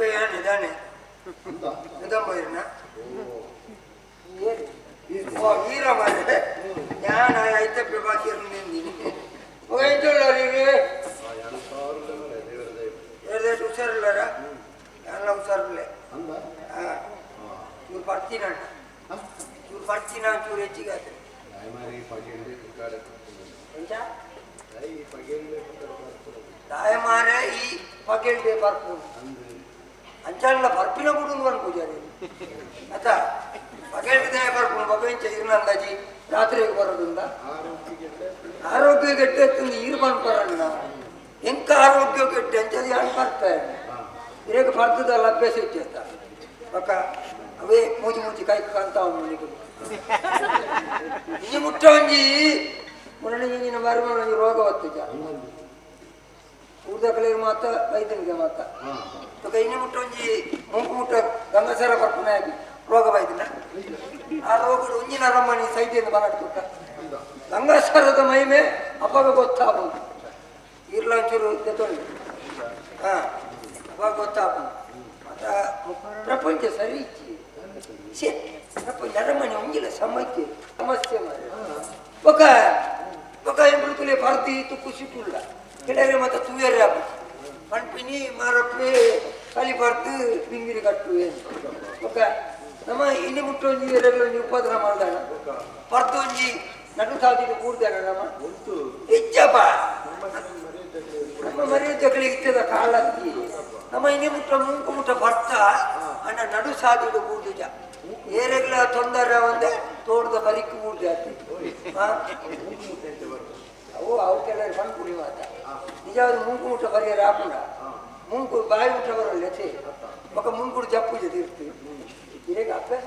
ಮಾರಪ್ಪೆ ಇದಾನೆ ನಿದಂಬೈರ್ನ ಓ ವೀರ ಮಾರೆ ഞാൻ ಐತಪ್ಪೆ ಬಾಕಿ ನಿಂದಿನಿ ಎಂಚೊಲ್ಲರಿ ಹುಷಾರಿಲ್ಲಾರ ಎಲ್ಲ ಹುಷಾರಿಲ್ಲ. ಹಾಂ, ಚೂರು ಪರ್ತಿನ ಚೂರು ಪರ್ತಿನ ಚೂರು ಹೆಚ್ಚಿಗೆ ಆಯ್ತು. ದಾಯಮಾರೆ ಈ ಪಗೆಲ್ಡೆ ಬರ್ಪುಂಡು ಅಂಚಾಂಡ ಬರ್ಪಿನ ಬುಡುಂದು ಪನ್ ಪೂಜಾರಿ ಅತ್ತ ಪಗೆಲ್ಡೆ ದಾಯ ಬರ್ಪುಂಡು ಬೊಕ ಇಂಚ ಇರ್ನ ಅಂದಾಜಿ ರಾತ್ರಿಗೆ ಬರೋದುಂದ ಆರೋಗ್ಯ ಕೆಟ್ಟ ಎತ್ತುಂದು ಈರು ಪನ್ಪರಣ್ಣ ಎಂಕ ಆರೋಗ್ಯ ಕೆಟ್ಟ ಅಂಚದಿ ಯಾನ್ ಬರ್ಪೆ ಇರೇಗ ಪರ್ದದಲ್ಲ ಅಭ್ಯಾಸ ಇತ್ತು ಬೊಕ ಅವೇ ಮೂಜಿ ಮೂಜಿ ಕೈ ಕಾಂತ ಉಂಡು ಇನಿ ಮುಟ್ಟ ಒಂಜಿ ಮುರಳಿ ಇಂಜಿನ ಮರ್ಮನ ಒಂಜಿ ರೋಗ ಬತ್ತುಜ ಊರ್ದಕಲೆಗ್ ಮಾತ ವೈದ್ಯನಿಗೆ ಮಾತ ಬೊಕ ಇನಿ ಮುಟ್ಟ ಒಂಜಿ ಮೂಂಕು ಮುಟ್ಟ ಗಂಗಸರ ಬರ್ಪುನಾಗಿ ರೋಗ ಬೈದಿನ ಆ ರೋಗಡು ಒಂಜಿನ ಅರಮನೆ ಸೈದ್ಯನ ಬರಡ್ತುಟ್ಟ ಗಂಗಾಸರದ ಮಹಿಮೆ ಅಪ್ಪಗ ಗೊತ್ತಾಗುದು ಇರ್ಲ ಒಂಚೂರು ದೆತೊಂಡು ಹಾ ಅವಾಗ ಗೊತ್ತಾಗುದು ಮತ್ತ ಪ್ರಪಂಚ ಸರಿ ಇಜ್ಜಿ ಛೆ ಪ್ರಪಂಚ ಅರಮನೆ ಒಂಜಿಲ ಸಮಸ್ಯೆ ಸಮಸ್ಯೆ ಮಾರ್ರೆ. ಬೊಕ ಬೊಕ ಎಂಬುದು ಪರ್ದಿ ತುಕ್ಕು ಸಿಟ್ಟುಲ್ಲ ಕೆಲವರೆ ಮತ್ತ ತೂಯರೆ ಆಪುಜಿ ಪನ್ಪಿನಿ ಮಾರಪ್ಪೆ ಕಲಿ ಪರ್ದು ಬಿಂಗಿರಿ ಕಟ್ಟುವೆ ಬೊಕ ನಮ್ಮ ಇನಿ ಮುಟ್ಟ ಒಂಜಿ ಎರಗಲ ಒಂಜಿ ಉಪದ್ರ ಮಲ್ದನ ಪರ್ದು ಒಂಜಿ ನಡು ಸಾದಿಗೆ ಕೂಡ್ದಾನ ನಮ್ಮ ಇಜ್ಜಪ್ಪ ನಮ್ಮ ಮರ್ಯಾದೆಗಳಿಗೆ ಇತ್ತದ ಕಾಲತ್ತಿ ನಮ್ಮ ಇನಿ ಮುಟ್ಟ ಮೂಂಕು ಮುಟ್ಟ ಬರ್ತ ಅಣ್ಣ ನಡು ಸಾದಿಡು ಕೂಡುಜ ಏರೆಗ್ಲ ತೊಂದರೆ ಒಂದೇ ತೋಟದ ಬಲಿಕ್ ಕೂಡ್ಜಾತಿ ಅವು ಅವು ಕೆಲವರು ಪನ್ಪುಡಿ ಮಾತ ನಿಜವಾದ ಮೂಂಕು ಮುಟ್ಟ ಬರಿಯರ ಆಪುಂಡ ಮೂಂಕು ಬಾಯಿ ಮುಟ್ಟ ಬರಲ್ಲ ಛೇ ಬೊಕ ಮುಂಕುಡು ಜಪ್ಪುಜ ತೀರ್ತು ಇರೆಗ್ ಅಭ್ಯಾಸ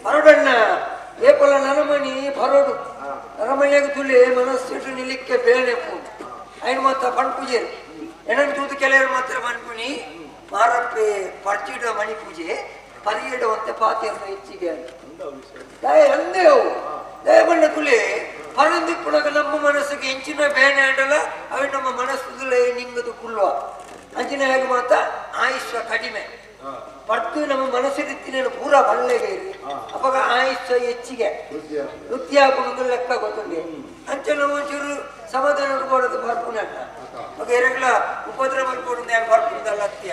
ಪರೋಡಣ್ಣ ಏಪಲ ನರಮಣಿ ಪರೋಡು ನರಮಣಿಯಾಗ ತುಳಿ ಮನಸ್ಸಿಟ್ಟು ನಿಲಿಕ್ಕೆ ಬೇಳೆ ಐನು ಮಾತ ಪನ್ಪುಜೇರು ಎನನ್ ತೂತು ಕೆಲವರು ಮಾತ್ರ ಪನ್ಪುನಿ ಮಾರಪ್ಪೆ ಪರ್ಚಿಡ ಮಣಿ ಪೂಜೆ ಪರಿಯಿಡುವಂತೆ ಪಾತಿಯನ್ನ ಹೆಚ್ಚಿಗೆ ದಯ ಅಂದೇವು ದಯ ಬಣ್ಣ ತುಳಿ ಪರಂದಿಪ್ಪುನಗ ನಮ್ಮ ಮನಸ್ಸಿಗೆ ಎಂಚಿನ ಬೇನೆ ಅಂಡಲ ಅವೆ ನಮ್ಮ ಮನಸ್ಸುದಲೇ ನಿಂಗದು ಕುಲ್ವ ಅಂಚಿನ ಹೇಗೆ ಮಾತ ಆಯುಷ್ಯ ಕಡಿಮೆ ಪರ್ತು ನಮ್ಮ ಮನಸ್ಸಿಗೆ ಪೂರ ಬಲ್ಲೆಗೆ ಇರಿ ಅವಾಗ ಆಯುಷ್ಯ ಹೆಚ್ಚಿಗೆ ವೃದ್ಧಿ ಆಪುಂಡು ಲೆಕ್ಕ ಗೊತ್ತುಂಡೆ ಅಂಚೆ ನಮ್ಮ ಒಂಚೂರು ಸಮಾಧಾನ ಕೊಡೋದು ಬರ್ಪುನ ఒక ಎರಗ್ಲ ಉಪದ್ರ ಮಲ್ಪೊಡು ಯಾನ್ ಬರ್ಪುಂದಲ್ಲ ಅತ್ಯ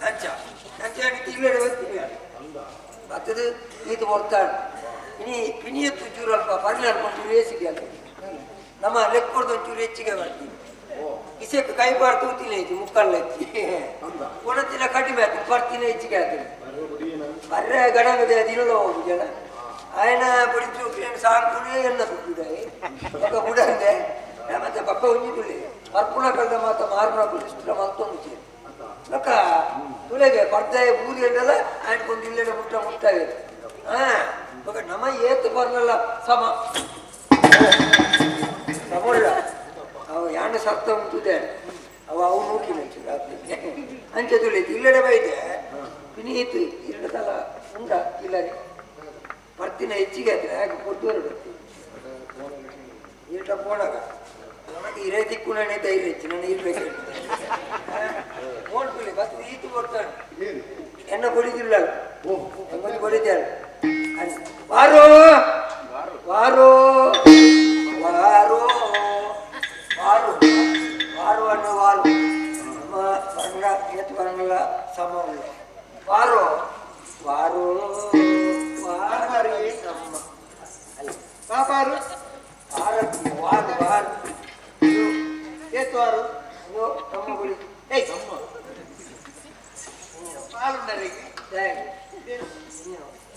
ಅಂಚ ಅಂಚ ಇಲ್ಲಡೆ ಬತ್ತೀನಿ ಬತ್ತದು ಈತ ಬರ್ತಾನೆ ಇನಿ ಪಿನಿಯತ್ತು ಚೂರು ಅಲ್ಪ ಪರ್ಲೆ ಅಲ್ಪ ಒಂಚೂರು ಏಸಿಗೆ ಅಲ್ಲ ನಮ್ಮ ಲೆಕ್ಕೊಡ್ದು ಒಂಚೂರು ಹೆಚ್ಚಿಗೆ ಬರ್ತೀನಿ ಇಸೆಕ್ ಕೈ ಬಾರ್ ತೂತಿನ ಹೆಚ್ಚಿ ಮುಕ್ಕಲ್ಲ ಹೆಚ್ಚಿ ಕೊಣತಿನ ಕಡಿಮೆ ಆಯ್ತು ಬರ್ತಿನ ಹೆಚ್ಚಿಗೆ ಆಯ್ತು ಬರ್ರೆ ಗಡಂಗದ ದಿನಲ ಹೋಗು ಜನ ಆಯನ ಪುಡಿ ಸಾಂಕುನೇ ಎನ್ನ ಸುಟ್ಟಿದಾಯಿ ಬೊಕ ಬುಡಂದೆ ಮತ್ತೆ ಬೊಕ್ಕ ಒಂಜಿ ತುಳಿ ಪರ್ಪುಣ ಕಲ್ದ ಮಾತ ಮಾರ್ಪುಣ ಇಷ್ಟ ಮತ್ತೊಂದು ಬೊಕ ತುಳೆಗೆ ಪರ್ದಾಯ ಬೂದಿ ಅಂಡಲ ಆಯ್ಕೊಂಡು ಇಲ್ಲೆಡೆ ಮುಟ್ಟ ಮುಟ್ಟಾಗೆ ಹಾ ಬೊಕ ನಮ ಏತ್ ಬರ್ನಲ್ಲ ಸಮ ಸಮುಳ್ಳ ಅವ ಯಾನ ಸತ್ತ ಉಂಟುದೆ ಅವ ಅವು ನೂಕಿನ ರಾತ್ರಿ ಅಂಚೆ ತುಳಿತು ಇಲ್ಲೆಡೆ ಬೈದೆ ಪಿನೀತು ಇಲ್ಲದಲ್ಲ ಉಂಡ ಇಲ್ಲ ಬರ್ತಿನ ಹೆಚ್ಚಿಗೆ ಆಯ್ತು ಯಾಕೆ ಪೊರ್ತೂರು ಬರ್ತೀನಿ ಈಟ ಪೋಣಗ ನನಗೆ ಇರೇ ದಿಕ್ಕು ನಾನೇ ಧೈರ್ಯ ಹೆಚ್ಚು ನಾನು ಇರ್ಬೇಕು ನೋಡ್ಕೊಳ್ಳಿ ಬರ್ತದೆ ಈತು ಬರ್ತಾನೆ ಎನ್ನ ಕೊಡಿದಿಲ್ಲ ಎಂಬುದು ಕೊಡಿದ್ದಾಳೆ ವಾರೋ ವಾರೋ ವಾರೋ ವಾರು ವಾರು ಅನ್ನು ವಾರು ನಮ್ಮ ವರ್ಣ ಏತು ವರ್ಣಗಳ ಸಮ ಉಳ್ಳ ವಾರೋ ವಾರೋ ವಾರಿ ನಮ್ಮ ಅಲ್ಲ ಪಾಪಾರು ವಾರತಿ ವಾರು ವಾರು ಏತು ವಾರು ಇದು ನಮ್ಮ ಗುಡಿ ಏಯ್ ಪಾಲುಂಡರಿಗೆ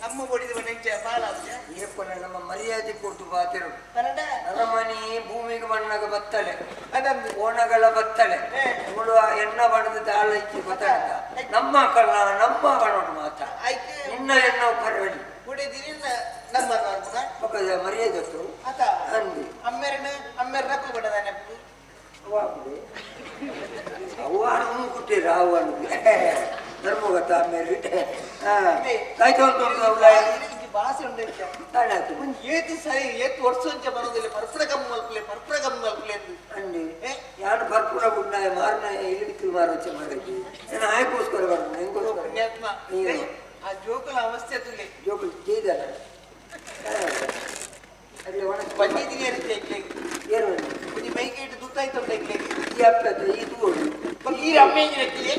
ನಮ್ಮ ಬಡಿದ ನೆಂಚ ಪಾಲಾದ ಏಪನ ನಮ್ಮ ಮರ್ಯಾದೆ ಕೊಡ್ತು ಬಾತಿರು ಕನ್ನಡ ಅರಮನಿ ಭೂಮಿಗೆ ಮಣ್ಣಾಗ ಬತ್ತಳೆ ಅದೊಂದು ಓಣಗಳ ಬತ್ತಳೆ ಮುಳು ಎಣ್ಣ ಬಣ್ಣದ ದಾಳ ಇಚ್ಚಿ ಬತ್ತಾಡ ನಮ್ಮ ಕಳ್ಳ ನಮ್ಮ ಕಣೋಡು ಮಾತ ಆಯ್ಕೆ ನಿನ್ನ ಎಣ್ಣ ಪರವಡಿ ಕುಡಿದಿರಿ ನಮ್ಮ ಪಕ್ಕದ ಮರ್ಯಾದೆ ಇತ್ತು. ಆತ ಅಂದಿ ಅಮ್ಮೆರನ ಅಮ್ಮೆರ ರಕ್ಕು ಬಡದಾನೆ ಅವ್ವಾರು ಕುಟ್ಟಿರ ಅವ್ವ ಧರ್ಮಗತ ಆಮೇಲೆ ಆಯ್ತು ಅಂತ ಒಂಜಿ ಭಾಷೆ ಉಂಡೈತೆ. ತಾಳಾತು. ಒಂಜಿ ಏತ್ ಸರಿ ಏತ್ ವರ್ಷ ಒಂಚ ಬರೋದಿಲ್ಲ ಪರ್ಪುರ ಕಮ್ಮಿ ಮಲ್ಪಲೆ ಪರ್ಪುರ ಕಮ್ಮಿ ಮಲ್ಪಲೆ ಅಂದು. ಅಂಡಿ ಯಾನು ಪರ್ಪುರ ಗುಂಡಾಯ ಮಾರನ ಇಲ್ಲಿ ಮಾರೊಚ್ಚೆ ಮಾರೈತಿ ನಾನು ಆಯಕೋಸ್ಕರ ಬರ್ನ ಹೆಂಗೋಸ್ಕರ ಪುಣ್ಯಾತ್ಮ ಆ ಜೋಕುಲ ಅವಸ್ಥೆ ತುಲೆ ಜೋಕುಲು ಜೈದಾನ ಅಗ್ಲೆ ಒಣ ಪಂಜಿದಿನ ಇರುತ್ತೆ ಏರು ಒಂಜಿ ಮೈಕೇಟ್ ದುತ್ತಾಯ್ತು ಉಂಟು. ಈ ಅಪ್ಪದ ಈ ತೂಡು ಈ ಅಮ್ಮೆ ಇಂಜಿನ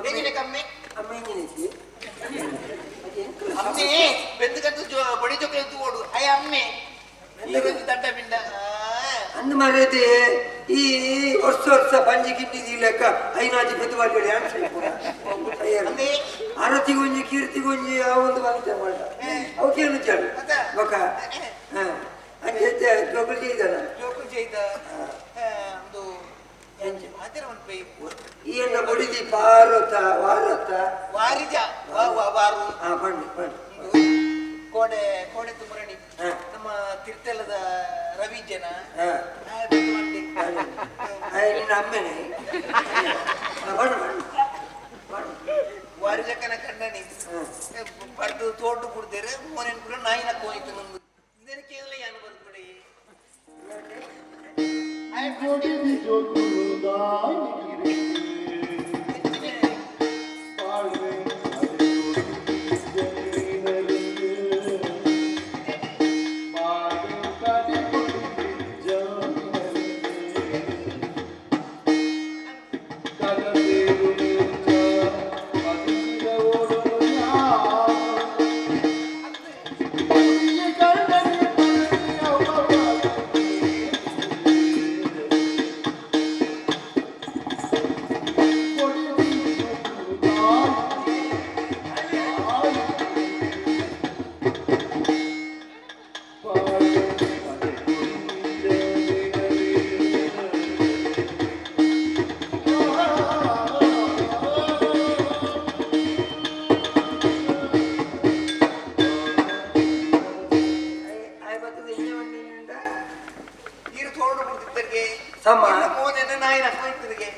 ಎಂಜಿನ ಕಮ್ಮೆ ಅಮ್ಮ ಇಂಜಿನ ಅಮ್ಮೆ ಬೆಂದು ಕತ್ತು ಬಡಿ ಜೋಕುಲು ತೂಡು ಅಯ್ಯ ಅಮ್ಮೆ ದಡ್ಡ ಪಿಂಡ ಅಂದ ಮಾರೈತಿ ಈ ವರ್ಷ ವರ್ಷ ಪಂಜಿ ಕಿಂಡಿ ಲೆಕ್ಕ ಐನಾಜಿ ಪ್ರತಿವಾದಿ ಡ್ಯಾನ್ಸ್ ಆರತಿಗೊಂಜಿ ಕೀರ್ತಿಗೊಂಜಿ ಆ ಒಂದು ಬಂತೆ ಮಾಡ ಅವಕ್ಕೇನು ಚಾಲು ಬೊಕ ಅಂಚೆ ಜೋಕುಲು ಜೈದನ ಜೋಕುಲು ಜೈದ ಒಂದು ಈ ಎನ್ನ ಬಡಿದಿ ಪಾರೊತ್ತ ವಾರೊತ್ತ ವಾರಿಜ ವಾರು ಹಾ ಪಂಡಿ ಪಂಡಿ ಕೋಡೆ ಕೋಡೆ ತುಮರಣಿ ನಮ್ಮ ತಿರ್ತಲದ ರವಿ ಜನ ನಿನ್ನ ಅಮ್ಮನೆ ವಾರಿಜಕ್ಕನ ಕಂಡನಿ ಪಡ್ದು ತೋಟು ಕುಡ್ದೇರೆ ಮೋನೆನ್ ಕೂಡ ನಾಯಿನ ಕೋಯ್ತು ನಂದು ಇದನ್ನ ಕೇವಲ ಯಾನು ಬರ್ಬಿಡಿ.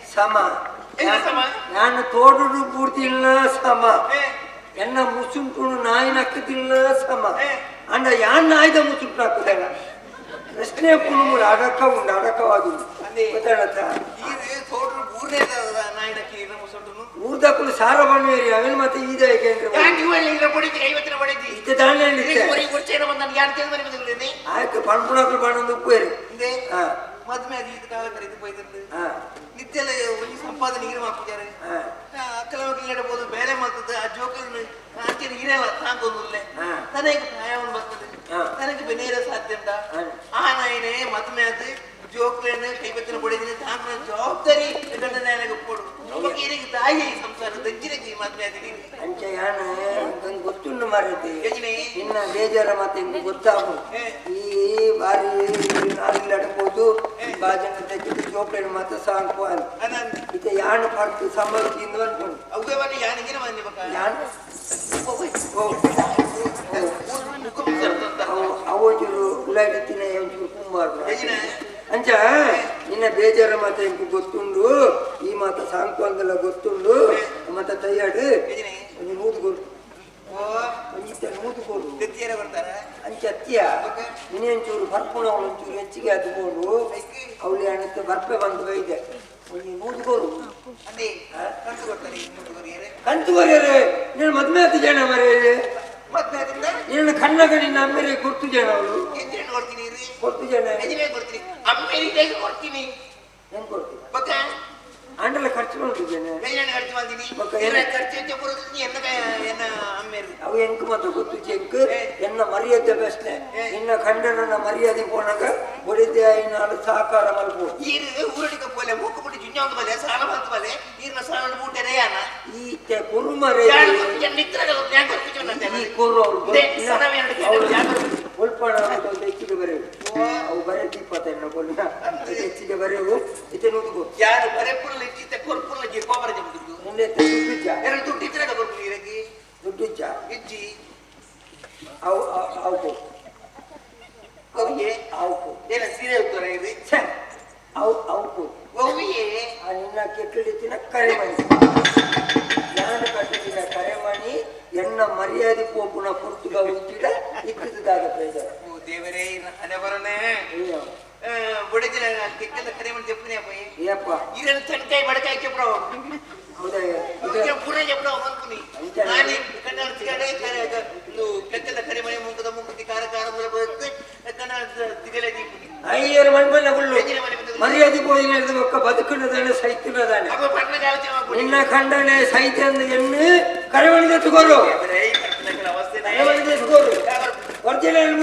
ಸಮ ನಾನು ತೋಡುಡು ಪೂರ್ತಿಲ್ಲ ಸಮ ಎನ್ನ ಮುಸುಂಟುನು ನಾಯಿ ನಕ್ಕತಿಲ್ಲ ಸಮ ಅಂಡ ಯಾನ್ ನಾಯ್ದ ಮುಸುಂಟು ಹಾಕುದಲ್ಲ ಪ್ರಶ್ನೆ ಪುಣುಮುಳು ಅಡಕ ಉಂಡು ಅಡಕವಾದು ಗೊತ್ತಾಡತ್ತ ಊರ್ದಕ್ಕಲು ಸಾರ ಬಣ್ಣವೇರಿ ಅವೇನು ಮತ್ತೆ ಈದ ಏಕೆಂದ್ರೆ ಇತ್ತೆ ದಾನೆ ಆಯ್ತು ಪಣ್ಪುಣಕ್ಲು ಬಣ್ಣೊಂದು ಉಪ್ಪೇರಿ. ಮದ್ಮೆ ಅದು ಇದು ಕಾಲ ಕರೆದು ಪೋಯ್ತಂದು ನಿತ್ಯಲ ಒಂಜಿ ಸಂಪಾದನೆ ನೀರು ಮಾಡ್ತಿದ್ದಾರೆ ಅಕ್ಕಲ ಮಕ್ಕಳು ಬೇರೆ ಮಾಡ್ತದೆ ಆ ಜೋಕಲ್ ಆಚೆ ನೀರೆಲ್ಲ ಸಾಕೊಂದುಲ್ಲೆ ತನಗೆ ಪ್ರಾಯವನ್ನು ಬರ್ತದೆ ತನಗೆ ಬೆನೇರ ಸಾಧ್ಯ ಉಂಟ ಆ ನಾಯನೇ ಮದ್ಮೆ ಅದು ಜೋಕ್ಲೇನ ಕೈಬತ್ತಿನ ಬಡಿದಿನ ತಾಂಕನ ಜವಾಬ್ದಾರಿ ಗಂಡನಾಯನಿಗೆ ಕೊಡು ಇರಿಗೆ ತಾಯಿ ಸಂಸಾರ ದಂಜಿನಕ್ಕೆ ಮದ್ಮೆ ಅದು ನೀರು ಅಂಚ ಯಾನ ನಂಗೆ ಗೊತ್ತುಂಡು ಮಾರೈತಿ ನಿನ್ನ ಬೇಜಾರ ಮತ್ತೆ ಹಿಂಗೆ ಗೊತ್ತಾಗು ಈ ಬಾರಿ ನಾಲಿಲ್ಲಡಬಹುದು ಬಾಜನ ತೆಗೆದು ಜೋಪ್ಲೇನು ಮಾತ್ರ ಸಾಂಕು ಅಂತ ಇತ್ತೆ ಯಾನು ಪರ್ತು ಸಂಬಂಧ ಅನ್ಕೊಂಡು ಅವ್ವೆ ಬನ್ನಿ ಯಾನಿಗೆ ಬನ್ನಿ ಬಕ್ಕ ಯಾನು ಅವೊಂಚೂರು ಉಲಾಡಿ ತಿನ್ನ ಒಂಚೂರು ಕುಂಬಾರ್ದು ಅಂಚ ನಿನ್ನ ಬೇಜಾರ ಮಾತ ಇಂಕು ಗೊತ್ತುಂಡು ಈ ಮಾತ ಸಾಂಕು ಅಂದೆಲ್ಲ ಗೊತ್ತುಂಡು ಮತ್ತೆ ತಯ್ಯಾಡು ಒಂಜಿ ನೂದು ಕೊಡು ಒಂಜಿತ್ತ ನೂದು ಕೊಡು ಅಂಚ ಅತ್ತಿಯ ನಿನ್ನೆ ಒಂಚೂರು ಬರ್ಪುಣ ಒಂಚೂರು ಹೆಚ್ಚಿಗೆ ಅದು ಅವಳಿ ಅಣಕ್ಕೆ ಬರ್ಪೆ ಬಂದು ಬೈದೆ ಒಂಜಿ ನೂದು ಕೊಡು ಕಂತು ಬರೆಯರೆ ನೀನು ಮದ್ಮೆ ಆತು ಜನ ಮರೆಯರೆ ನಿನ್ನ ಕಣ್ಣಗ ನಿನ್ನ ಅಮ್ಮೆರೆ ಕೊಡ್ತು ಜನ ಅವಳು ಕೊಡ್ತು ಜನ ಕೊಡ್ತೀನಿ ಹೆಂಗ್ ಕೊಡ್ತೀನಿ ಆಂಡಲ ಖರ್ಚು ಮಾಡ್ತಿದ್ದೇನೆ ಅವು ಎಂಕ್ ಮಾತ್ರ ಗೊತ್ತು ಚೆಂಕ್ ಎನ್ನ ಮರ್ಯಾದೆ ಪ್ರಶ್ನೆ ನಿನ್ನ ಖಂಡನ ಮರ್ಯಾದೆ ಪೋನಾಗ ಬಡಿದೆ ಐನಾಳು ಸಹಕಾರ ಮಲ್ಪು ಈ ಕುರುಮರೆ ಈ ಕುರು ಅವ್ರು ಉಲ್ಪಣ ಹೆಚ್ಚಿಗೆ ಬರೆವು ಅವು ಬರೆ ದೀಪತೆನ್ನ ಕೊಲ್ಲ ಹೆಚ್ಚಿಗೆ ಬರೆವು ಇತ್ತೆ ನೂದುಗೋ ಯಾರು ಬರೆಪುಲ್ಲ ಇಚ್ಚಿತ್ತೆ ಕೊರ್ಪುಲ್ಲ ಜಿ ಕೋಬರ ಜಮುದು ನಿನ್ನೆ ದುಡ್ಡಿಜ್ಜ ಎರಡು ದುಡ್ಡು ಇದ್ರೆ ಕೊರ್ಪುಲ್ಲ ಇರಗಿ ದುಡ್ಡಿಜ್ಜ ಇಜ್ಜಿ ಅವು ಅವು ಅವಿಗೆ ಅವು ಏನ ಸೀರೆ ಉತ್ತರ ಇದೆ ಛೆ ಅವು ಅವು ಅವಿಗೆ ಆ ನಿನ್ನ ಕೆಟ್ಟಡಿತಿನ ಕರೆಮಣಿ ನಾನು ಕಟ್ಟಿದಿನ ಕರೆಮಣಿ ಎನ್ನ ಮರ್ಯಾದೆ ಪೋಪುನ ಪೊರ್ತುಗ ಉಂಚಿಡ ಬರನೆ ಬುಡಜಿನ ಕೆಕ್ಕದ ಕರೆ ಮಾಡಿ చెప్పునే పోయి ಏಪ್ಪ ఈరను చనికాయ బడకాయ చెప్పడం ಹೌದಾ ಪೂರ చెప్పడం అనుకుని కానీ కన్నాడు నువ్వు ಕೆಕ್ಕದ ಕರೆ ಮನೆ ಮುಂಕದ ಮುಂಕುತಿ ಕಾರ ಕಾರ ಮೂಲ ಬರುತ್ತೆ ಕನ್ನಡ ದಿಗಲೇ ದೀಪುನಿ ಅಯ್ಯರ ಮಣ್ಮನ ಗುಳ್ಳು ಮರ್ಯಾದೆ ಪೋಯಿನ ಒಕ್ಕ ಬದುಕುನದಾನೆ ಸೈತಿನದಾನೆ ನಿನ್ನ ಖಂಡನೆ ಸೈತೆ ಅಂದ ಎಣ್ಣು ಕರೆವಣಿ ತೆತ್ತುಕೋರು ಕರೆವಣಿ ತೆತ್ತುಕೋರು ಒರಿಜಿನಲ್